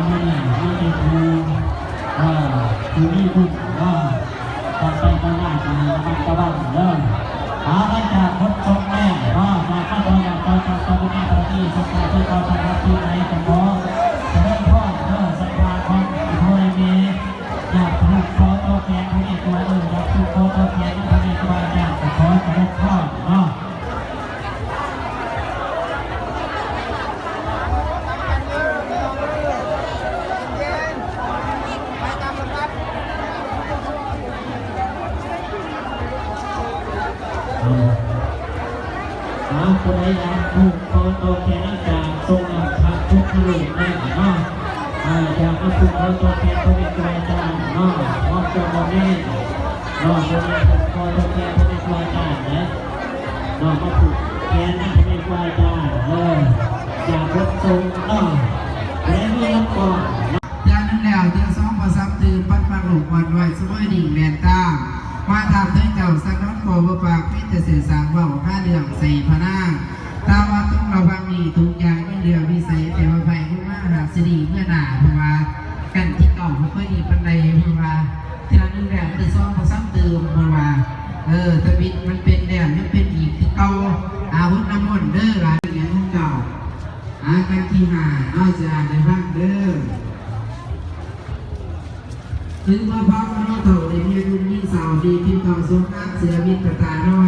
ມື້ນີ້ມີແຕ່ຜູ້ ເອີ ຜູ້ມີບຸນເນາະ ຕໍ່ໄປກໍໜ້າຈະໃຫ້ລະມັດລະວັງເດີ. ເອົາ ຫຼັງຈາກຄົນສົງແລ້ວເນາະ ຈາກມາຂໍຢາກເຈົ້າ ເຈົ້າ ເຈົ້າບຸນນາບາລະມີສົງຂາ ທີ່ເຈົ້າສຳລັບທີ່ໃດກໍຂໍຈະເລີນພອນເດີ ສັດທາຂອງພໍ່ແມ່ ຢາກຜູກຄໍຕໍ່ແຂນພະເນກຄູ ເອີ ຢາກຜູກຄໍຕໍ່ແຂນນຳພະເນກຄູບາອາຈານ ກໍຂໍຈະເລີນພອນເນາະ. ເອົາ ຜູ້ໃດຢາກຜູກຄໍຕໍ່ແຂນອາຈານ ຊົງນຳພະພຸດທະຮູບໄດ້ເນາະ. ເອີ ຢາກມາຜູກຄໍຕໍ່ແຂນພະເນກຄູບາອາຈານເນາະ ພ້ອມຈະບໍ່ແມ່ນເນາະ ບໍ່ແມ່ນຜູກຄໍຕໍ່ແຂນພະເນກຄູບາອາຈານເດ້. ເນາະ ມາຜູກແຂນນຳພະເນກຄູບາອາຈານ ເອີ ຈາກບົດສົງເນາະ ແລະ ມີລຳກອງເນາະ. ເທື່ອໜຶ່ງແລ້ວເທື່ອສອງ ບໍ່ຊ້ຳຕື່ມ ປັດປັງໂລກ ອ່ອນໄຫວສະເໝີດິ້ງແລ່ນຕາມ ມາຖາມເຖິງເຈົ້າ ສະໜອນບໍ່ບໍ່ປາກ ມີແຕ່ຊື່ສາງເວົ້າ ຫາເລື່ອງໃສ່ພະນາງ ຖ້າວ່າຕົກລະຫວ່າງນີ້ ທຸກຢ່າງຍັງເຫຼືອວິໄສ ແຕ່ວ່າໃຜບໍ່ມາຫາກຊິດີເມື່ອໜ້າ ເພາະວ່າກັນທີ່ເກົ່າບໍ່ຄ່ອຍດີປານໃດ ເພາະວ່າ ເທື່ອໜຶ່ງແລ້ວ ເທື່ອສອງກໍຊ້ຳຕື່ມ ເພາະວ່າ ເອີ ທຳອິດມັນເປັນແລ້ວ ຍັງເປັນອີກຄືເກົ່າ. ອາ ຫົດນ້ຳມົນເດີ ຫຼານຫຍັງຂອງເຈົ້າ? ອາ ກັນທີຫ້າເນາະ ຊິອ່ານໃຫ້ຟັງເດີ. ຄືບໍ່ພາວະເນາະ ເຖົ້າໄດ້ເມຍໜຸ່ມຍິງສາວ ດີຜິວຂາວສົມງາມ ເສື້ອມິດຕາຕາເນາະ